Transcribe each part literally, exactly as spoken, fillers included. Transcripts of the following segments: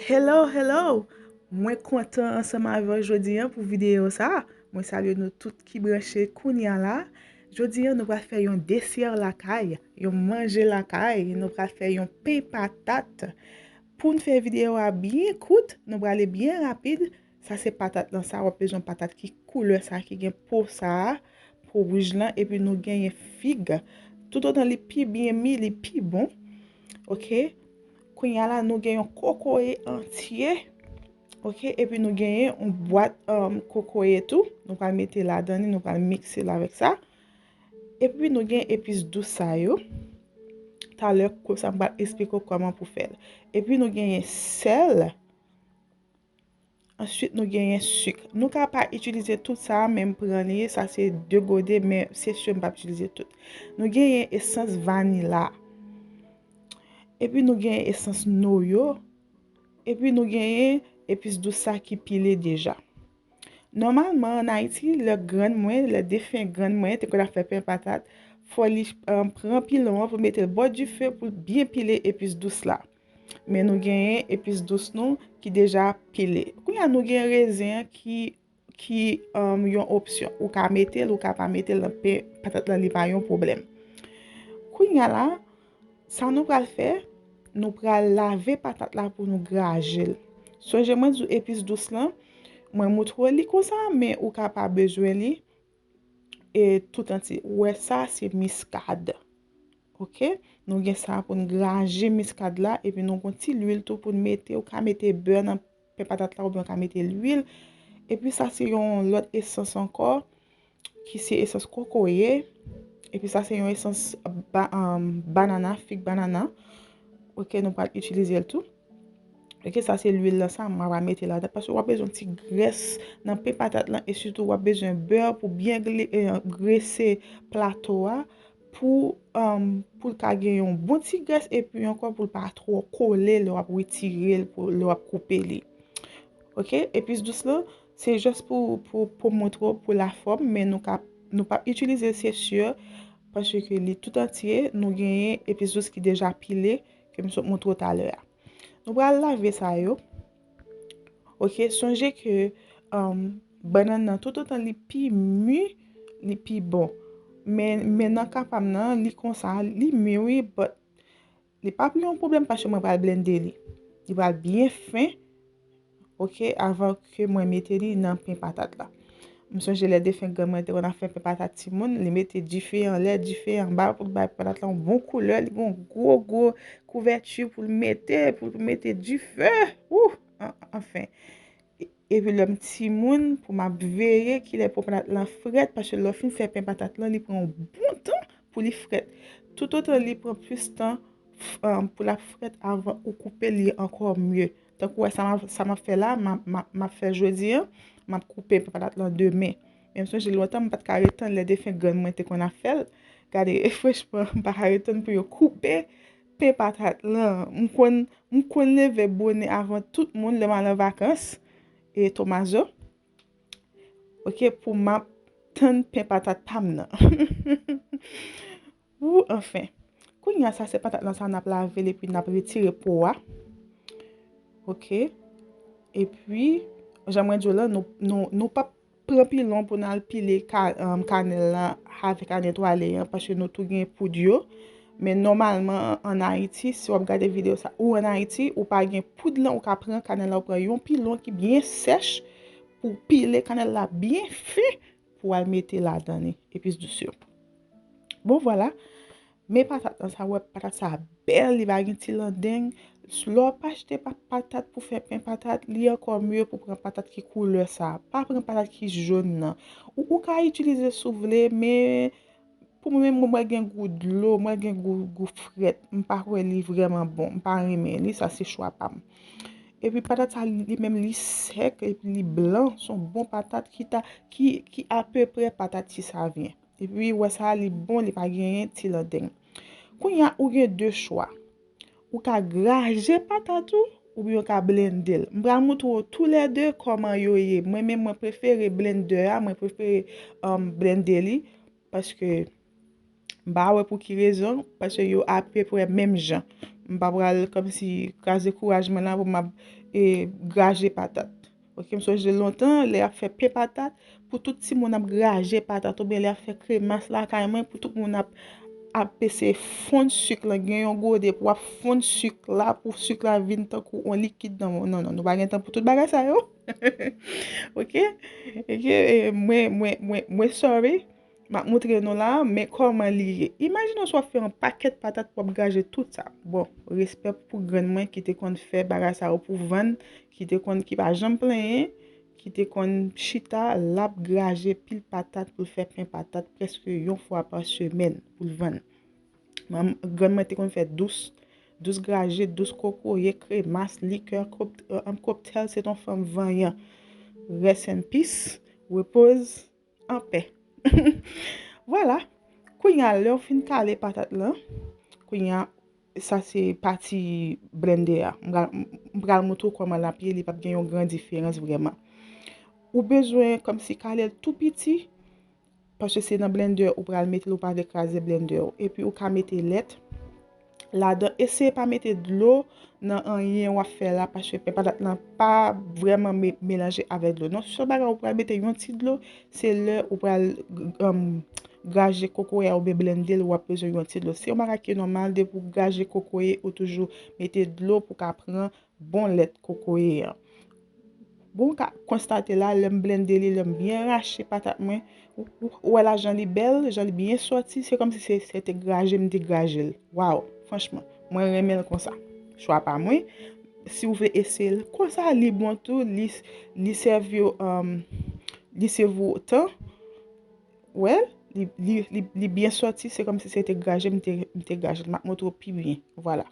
Hello, hello! Mwen kontan ansanm avè w jodi a pou videyo sa. Mwen salye nou tout ki branche kounya la. Jodi a, nou pral fè yon desè lakay, yon manje lakay. Nou pral fè yon pen patat. Pou n fè videyo a byen kout, nou prale byen rapid. Sa se patat lan sa, w ap bezwen patat ki koulè sa, ki gen po sa, po wouj lan, epi nou genyen fig. Toutotan li pi byen mi, li pi bon. Oke? Kounya la, nou gen yon kokoye antye. Oke? Epi nou genyen yon bwat, um, kokoye tou. Nou pral mete ladan li, nou pral mikse l avèk sa. Epi nou gen epis dous sa yo. Talè, konsa m pral esplike w kòman pou fè l. Epi nou genyen sèl. Answit, nou genyen sik. Nou ka pa itilize tout sa, men m pran li, sa se de gode, men se si m p ap itilize tout. Nou genyen esans vanila. Epi nou genyen esans noyo. Epi nou genyen epis dous sa ki pile deja. Nòmalman, ann Ayiti, lè grann mwen, lè defen grann mwen te konn ap fè pen patat, fò li, um, pran pilon an pou l mete l bò dife pou l byen pile epis dous la. Men nou genyen epis dous nou ki deja pile. Kounya nou gen rezen an ki, ki, um, yon opsyon. Ou ka mete l, ou ka pa mete l nan pen patat lan, li pa yon pwoblèm. Kounya la, sa nou pral fè, nou pral lave patat la pou nou graje l. Sonje mwen di w epis dous lan, mwen moutre w li konsa, men ou ka pa bezwen li, e, tout antye. Ou wè sa, se miskad. Oke? Nou gen sa pou n graje miskad la, epi nou gon ti lwil tou pou n mete. Ou ka mete bè nan pen patat la, oubyen ou ka mete lwil. Epi sa se yon lòt esans ankò, ki se esans kokoye. Epi sa se yon esans ba-, um, banana, fig banana. Oke, nou pral itilize l tou. Oke, sa se lwil lan sa, mwen pral mete ladan, paske w ap bezwen ti grès nan pen patat lan, e sitou w ap bezwen bè pou byen gle-, eh, grese plato a, pou, um, pou l ka gen yon bon ti grès, epi ankò pou l pa twò kole lè w ap retire l, pou, lè w ap koupe li. Oke, epis dous lan, se jis pou, pou, pou montre w pou lafòm, men nou ka, nou p ap itilize l, se si, paske li tout antye, nou genyen epis dous ki deja pile, ke m sot montre w talè a. Nou pral lave sa yo. Oke, sonje ke, um, bannann nan, toutotan li pi mi, li pi bon. Men, men nan ka pa m nan, li konsa, li mi wi, but li p ap yon pwoblèm paske mwen pral blende li. Li pral byen fen, oke, avan ke mwen mete li nan pen patat la. M sonje lè defen grann mwen te konn ap fè pen patat timoun, li mete dife anlè, dife anba pou l bay patat la yon bon koulè, li gon gwo, gwo kouvèti pou l mete, pou l mete dife. Ou, an-, anfen. E-, epi lè m timoun, pou m ap veye kilè pen patat lan frèt, paske lè w fin fè pen patat lan, li pran yon bon tan pou li frèt. Toutotan li pran plis tan, f-, um, pou l ap frèt avan ou koupe li ankò mye. Tankou wè sa m ap, sa m ap fè la, m ap, m ap, m ap fè jodi a, m ap koupe patat lan demen. Men m sonje lontan m pa t ka ret tann lè defen grann mwen te konn ap fè l. Gade, franchman, m pa ka ret tann pou yo koupe pen patat lan. M konn, m konn leve bonè avan tout moun lè m al an vakans, e Tomazo. Oke, pou m ap tann pen patat pa m nan. Ou, anfen. Kounya sa, se patat lan sa, n ap lave l epi n ap retire po a. Oke. Epi, jan mwen di w lan, nou, nou, nou p ap pran pilon pou n al pile ka-, um, kanèl lan avèk a netwaye an, paske nou tou gen poud yo. Men nòmalman, an Ayiti, si w ap gade videyo sa, ou an Ayiti, ou pa gen poud lan, ou ka pran kanèl la, ou pran yon pilon ki byen sèch, pou pile kanèl la byen fen, pou al mete ladan li, epis dous yo. Bon, vwala. Men patat lan sa, wè, patat sa bèl, li pa gen ti landeng. Lè w ap achte pa-, patat pou fè pen patat, li ankò mye pou pran patat ki koulè sa. Pa pran patat ki jòn nan. Ou, ou ka itilize si w vle, men pou mwen menm, mwen, mwen gen gou dlo, mwen gen gou, gou frèt. M pa kwè li vrèman bon. M pa renmen li, sa se chwa pa m. Epi patat sa, li menm, li sèk, epi li blan. Se yon bon patat ki ta, ki, ki apeprè patat ti savyen. Epi, wè sa, li bon, li pa genyen ti landeng. Kounya, ou gen de chwa. Ou ka graje patat ou, oubyen ou ka blende l. M pral montre w toulède kòman yo ye. Mwen menm, mwen prefere blendè a, mwen prefere, um, blende li, paske m pa wè pou ki rezon, paske yo apeprè menm jan. M pa pral kòmsi kraze kouraj mwen la pou m ap e, graje patat. Ok, m sonje lontan, lè y ap fè pen patat, pou tout timoun ap graje patat, oubyen lè y ap fè kremas lakay mwen, pou tout moun ap ap eseye fonn sik lan, gen yon gode pou w ap fonn sik la, pou sik la vin tankou yon likid nan men w. Non, non, nou pa gen tan pou tout bagay sa yo. Ok? Ok, e, mwen, mwen, mwen, mwen sorry. M ap montre nou la, men kòman li ye. Imajine w si w ap fè yon pakèt patat pou w ap graje tout sa. Bon, respè pou grann mwen ki te konn fè bagay sa yo pou vann, ki te konn, ki pa janm plenyen, ki te konn chita, l ap graje pil patat pou l fè pen patat prèske yon fwa pa semèn pou l vann. Manm, grann mwen te konn fè dous, dous graje, dous kokoye, kremas, likè, kok-, euh, um, cocktail, se t on fanm vanyan. Rest in peace, repose en paix. Vwala. Kounye a, lè w fin kale patat lan, kounye a, sa se pati blendè a. M pral, m pral montre w kòman l ap ye, li p ap gen yon gran diferans vrèman. Ou bezwen kòmsi kale l tou piti, paske se nan blendè ou pral mete l, ou pa vle kraze blendè w. Epi ou ka mete lèt ladan. Eseye pa mete dlo nan anyen w ap fè la, paske pen patat lan pa vrèman me-, melanje avèk dlo. Non, sèl bagay ou pral mete yon ti dlo, se lè ou pral, um, graje kokoye a oubyen blende l, w ap bezwen yon ti dlo. Se yon bagay ki nòmal, depi w graje kokoye, ou toujou mete dlo pou w ka pran bon lèt kokoye an. Bon, w ka konstate la, lè m blende li, lè m byen rache patat mwen, ou, ou, ou wè la jan li bèl, jan li byen sòti, se kòmsi se, se te graje m te graje l. Waw, franchman, mwen renmen l konsa. Chwa pa mwen. Si w vle eseye l konsa, li bon tou, li, li sèvi w, um, li sèvi w tan. Wè, li, li, li, li byen sòti, se kòmsi se te graje m te, m te graje l. M ap montre w pi byen. Vwala.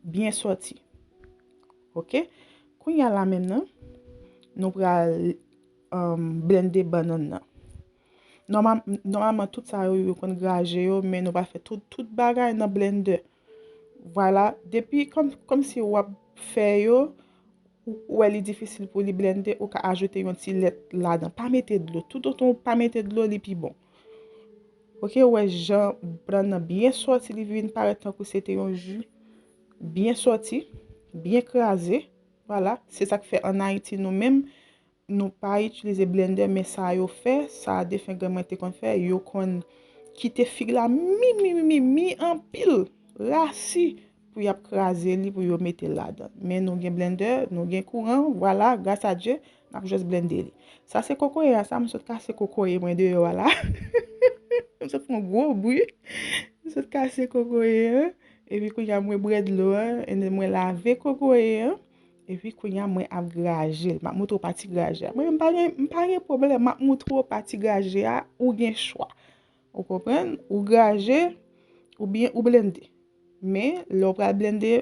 Byen sòti. Ok? Kounye a la menm nan, nou pral, um, blende bannann nan. Nòmal-, nòmalman, tout sa yo, yo konn graje yo, men nou pa fè tout, tout bagay nan blendè. Vwala, depi kòm, kòmsi w ap fè yo, ou, ou wè li difisil pou li blende, ou ka ajoute yon ti lèt ladan. Pa mete dlo. Toutotan ou pa mete dlo, li pi bon. Ok, ou wè jan bannann nan byen sòti, li vin parèt tankou se te yon ji. Byen sòti, byen kraze. Vwala, se sa k fè ann Ayiti nou menm, nou pa itilize blendè, men sa yo fè, sa defen grann mwen te konn fè, yo konn kite fig la mi, mi, mi, mi, mi anpil, rasi, pou y ap kraze li, pou yo mete l ladan. Men nou gen blendè, nou gen kouran, vwala, gras a Dye, n ap jis blende li. Sa se kokoye a, sa m sot kase kokoye mwen deyò a la. M sot fè yon gwo bri. M sot kase kokoye an. Epi kounye a mwen bwè dlo an, and then mwen lave kokoye an. Epi kounye a mwen ap graje l. M ap montre w pati graje a. Mwen menm m pa gen, m pa gen pwoblèm, m ap montre w pati graje a, ou gen chwa. Ou konprann? Ou graje, oubyen ou blende. Men, lè w pral blende,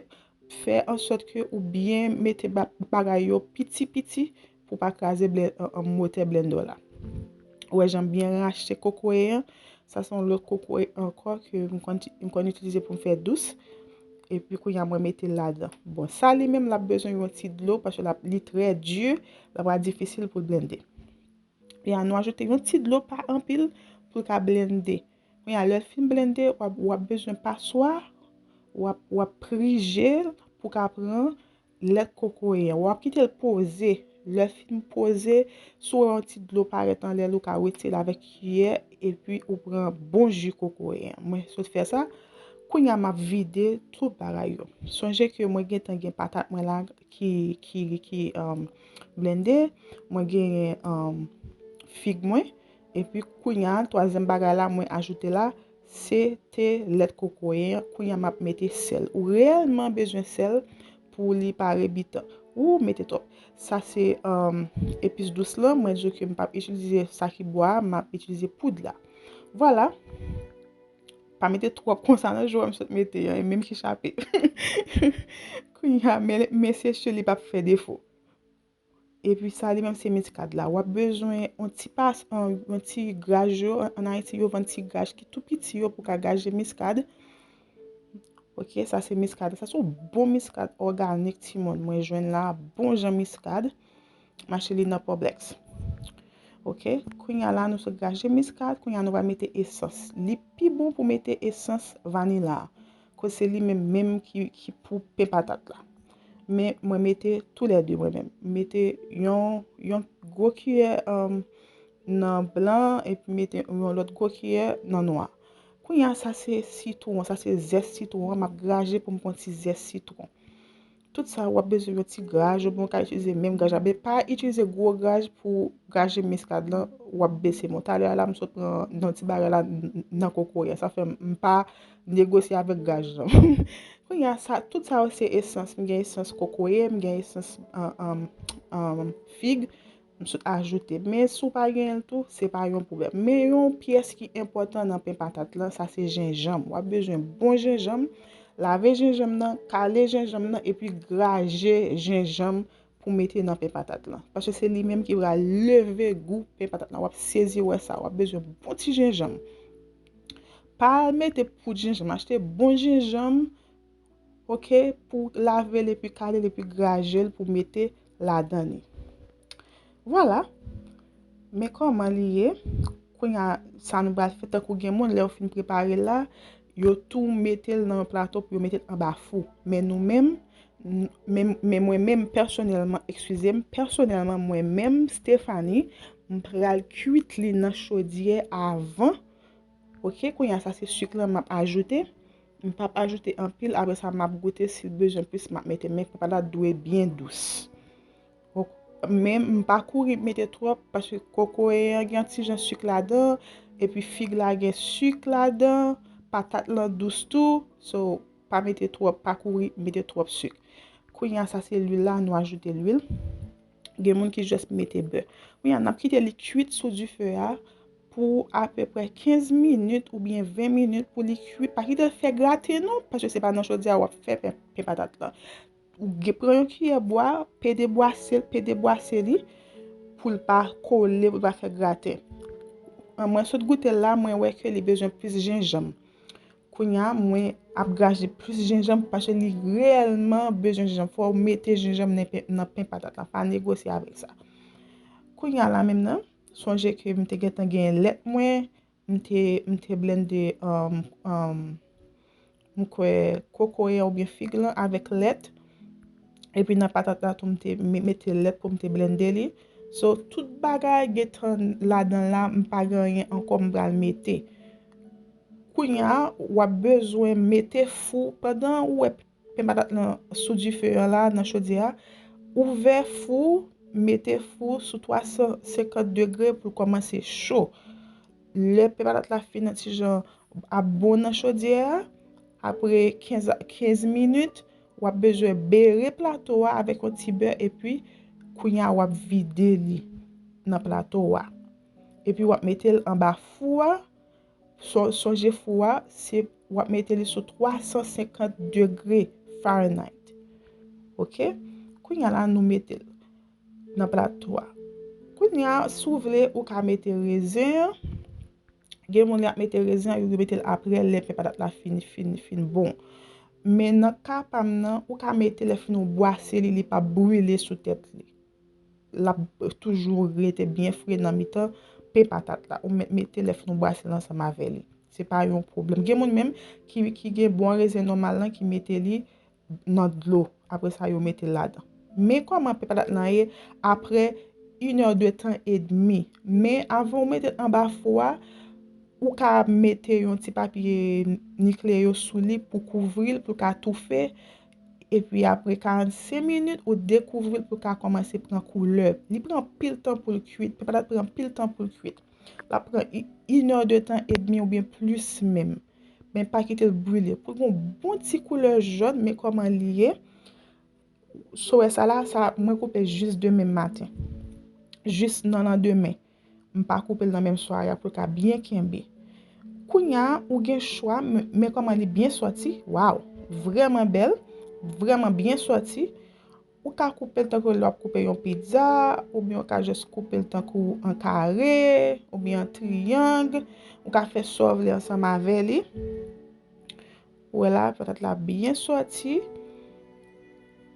fè an sòt ke ou byen mete ba-, bagay yo piti piti pou pa kraze blen-, an, an motè blendè w la. Ou wè jan m byen rache kokoye an. Sa se yon lòt kokoye ankò ke m konn, m konn itilize pou m fè dous. Epi kounye a mwen mete l ladan. Bon, sa li menm l ap bezwen yon ti dlo paske l ap, li trè di, l ap difisil pou l blende. Epi a nou ajoute yon ti dlo, pa anpil, pou l ka blende. Kounye a, lè l fin blende, w ap, w ap bezwen paswa, w ap, w ap prije l pou w ka pran lèt kokoye an. W ap kite l poze. Lè l fin poze, si w wè yon ti dlo parèt anlè l, ou ka retire l avèk kiyè, epi ou pran bon ji kokoye an. Mwen sot fè sa. Kounye a, m ap vide tout bagay yo. Sonje ke mwen gentan gen patat mwen la ki, ki, ki, um, blende. Mwen genyen, um, fig mwen. Epi kounye a, twazyèm bagay la, mwen ajoute la, se te lèt kokoye an. Kounye a, m ap mete sèl. Ou reyèlman bezwen sèl pou li pa rebitan. Ou mete twòp. Sa se, um, epis dous lan. Mwen di w ke m p ap itilize sa ki bwa a, m ap itilize poud la. Vwala. Pa mete twòp konsa nan, jan m sot mete an, e menm ki chape. Kounye a, men, men se sye li p ap fè defo. Epi sa li menm se miskad la. W ap bezwen yon ti pas, yon, yon ti graj yo. An, an Ayiti, yo vann ti graj ki tou piti yo pou ka graje miskad. Ok, sa se miskad. Sa se yon bon miskad òganik, timoun. Mwen jwenn la, bon jan miskad. M achte li nan Publix. Ok, kounye a la, nou sot graje miskad. Kounye a, nou va mete esans. Li pi bon pou mete esans vanila. Paske se li menm menm ki, ki pou pen patat la. Men mwen mete toulède mwen menm. M mete yon, yon gwo kiyè um, nan blan epi mete yon lòt gwo kiyè nan nwa. Kounye a, sa se sitwon, sa se zès sitwon an, m ap graje pou m pran ti zès sitwon. Tout sa, w ap bezwen yon ti graj, oubyen w ka itilize menm graj la. Men pa itilize gwo graj pou graje miskad lan, w ap bese. Bon, talè a la, m sot pran nan ti bagay la n- nan kokoye. Sa fè m pa negosye avèk graj lan. Kounye a, sa, tout sa yo se esans. M gen esans kokoye, m gen esans an, an, an, fig. M sot ajoute. Men si w pa genyen l tou, se pa yon pwoblèm. Men yon pyès ki enpòtan nan pen patat lan, sa se jenjanm. W ap bezwen bon jenjanm. Lave jenjanm nan, kale jenjanm nan, epi graje jenjanm pou mete nan pen patat lan. Paske se li menm ki pral leve gou pen patat lan. W ap sezi wè sa. W ap bezwen bon ti jenjanm. Pa al mete poud jenjanm. Achte bon jenjanm, oke, pou lave l epi kale l epi graje l pou mete ladan li. Vwala. Men kòman li ye. Kounye a, sa nou pral fè, tankou gen moun, lè yo fin prepare l la, yo tou mete l nan yon plato pou yo mete l anba fou. Men nou menm, n- men, men mwen menm, pèsonèlman, eskize m, pèsonèlman, mwen menm, Stephanie, m pral kwit li nan chodyè avan. Oke, kounye a, sa se sik lan m ap ajoute. M p ap ajoute anpil, apre sa, m ap goute, si l bezwen plis, m ap mete. Men pen patat dwe byen dous. Ok, men m pa kouri mete twòp, paske kokoye an gen yon ti jan sik ladan, epi fig la gen sik ladan, patat lan dous tou, so, pa mete twòp, pa kouri mete twòp sik. Kounye a, sa se lwil la, nou ajoute lwil. Gen moun ki jis mete bè. Kounye a, n ap kite li kwit sou dife a pou apeprè kenz minit oubyen ven minit pou li kwit. Pa kite l fè graten non, paske se pa nan chodyè a w ap fè pen, pen patat lan. Ou gen pran yon kiyè bwa, pede bwase l, pede bwase li pou l pa kole, pou l pa fè graten. An, mwen sot goute l la, mwen wè ke li bezwen plis jenjanm. Kounye a, mwen ap graje plis jenjanm paske li reyèlman bezwen jenjanm. Fò w mete jenjanm nan pen, nan pen patat la. Pa negosye avèk sa. Kounye a la menm nan, sonje ke m te gentan gen lèt mwen, m te, m te blende, um, um, m kwè kokoye oubyen fig lan avèk lèt. Epi nan patat la tou, m te me- mete lèt pou m te blende li. So, tout bagay gentan ladan la, m pa gen anyen ankò m pral mete. Kounye a, w ap bezwen mete fou pandan ou wè pen patat lan sou dife an la, nan chodyè a. Ouvè fou, mete fou sou twa san senkant degre pou l kòmanse cho. Lè pen patat la fin nan ti jan ap bon nan chodyè a, apre kenz, kenz minit, w ap bezwen bere plato a avèk yon ti bè, epi kounye a w ap vide li nan plato a. Epi w ap mete l anba fou a. Son- sonje fou a, se w ap mete li sou twa san senkant degre Fahrenheit. Oke? Kounye a la, nou mete l nan plato a. Kounye a, si w vle, ou ka mete rezen an. Gen moun, lè y ap mete rezen an, yo mete l apre, lè pen patat la fin, fin, fin bon. Men nan ka pa m nan, ou ka mete lè fini w bwase li, li p ap brile sou tèt li. L ap toujou rete byen fre nan mitan pen patat la. Ou mèt mete lè fini w bwase l ansanm avè li. Se pa yon pwoblèm. Gen moun menm ki, ki gen bon rezen nòmal lan ki mete li nan dlo. Apre sa, yo mete l ladan. Men kòman pen patat lan ye apre inèdtan edmi. Men avan w mete l anba fou a, ou ka mete yon ti papye nikleyo sou li pou kouvri l, pou l ka toufe. Epi apre karannsenk minit, ou dekouvri l pou l ka kòmanse pran koulè. Li pran anpil tan pou l kwit. Pen patat pran anpil tan pou l kwit. L ap pran i- inèdtan edmi oubyen plis menm. Men pa kite l brile. Pou l gen yon bon ti koulè jòn, men kòman li ye. Sou wè sa la, sa mwen koupe jis demen maten. Jis nan landemen. M pa koupe l nan menm sware a pou l ka byen kenbe. Kounye a, ou gen chwa, men, men kòman li byen sòti. Waw! Vrèman bèl, vrèman byen sòti. Ou ka koupe l tankou lè w ap koupe yon pizza, oubyen ou ka jis koupe l tankou an kare, oubyen an triyang. Ou ka fè sa w vle ansanm avè li. Ou wè la, patat la byen sòti.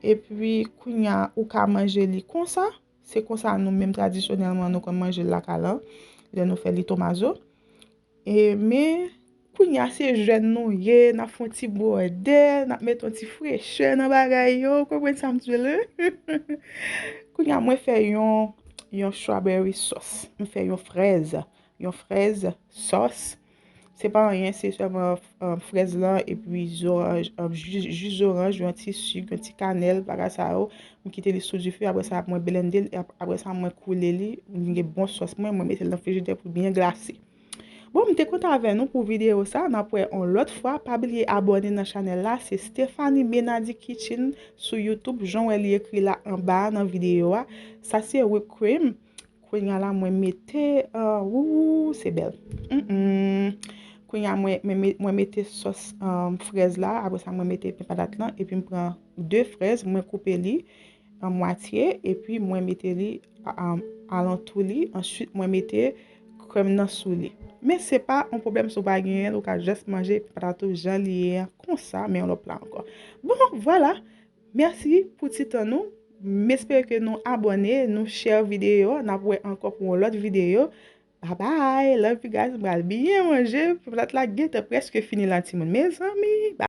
Epi, kounye a, ou ka manje li konsa. Se konsa nou menm tradisyonèlman nou konn manje l lakay lan, lè nou fè litomazo. E, men, Kounye a se jèn nou ye, n ap fè yon ti bwòdè, n ap mete yon ti frechè nan bagay yo, ou konprann sa m di w la? Kounye a mwen fè yon, yon strawberry sauce, m fè yon frèz, yon frèz sòs. Se pa anyen, se sèlman um, frèz lan epi zoranj, um, ji, ji zoranj, yon ti sik, yon ti kanèl, bagay sa yo. M kite li sou dife, apre sa mwen blende l, ap- apre sa mwen koule li, m gen bon sòs mwen, mwen mete l nan frijidè pou l byen glase. Bon, m te kontan avè nou pou videyo sa, n ap wè yon lòt fwa, pa bliye abòne nan chanèl la, se Stephanie Menady Kitchen sou YouTube, jan w wè li ekri la anba a nan videyo a, sa se whipped cream, kounye a la mwen mete, uh, wou, se bèl. Mm-mm. Kounye a mwen, mwen, mwen mete sòs um, frèz la, apre sa mwen mete pen patat lan, epi m pran de frèz, mwen koupe li an mwatye, epi mwen mete li um, alantou li, answit mwen mete krèm nan sou li. Men se pa yon pwoblèm si w pa genyen l, ou ka jis manje patat ou jan li ye a konsa, men yon lòt pla ankò. Bon, vwala. Mèsi pou ti tan nou. M espere ke nou abòne, nou share videyo. N ap wè ankò pou yon lòt videyo. Bye bye. Love you guys. M pral byen manje. Patat la gentan prèske fini la, timoun. Mezanmi.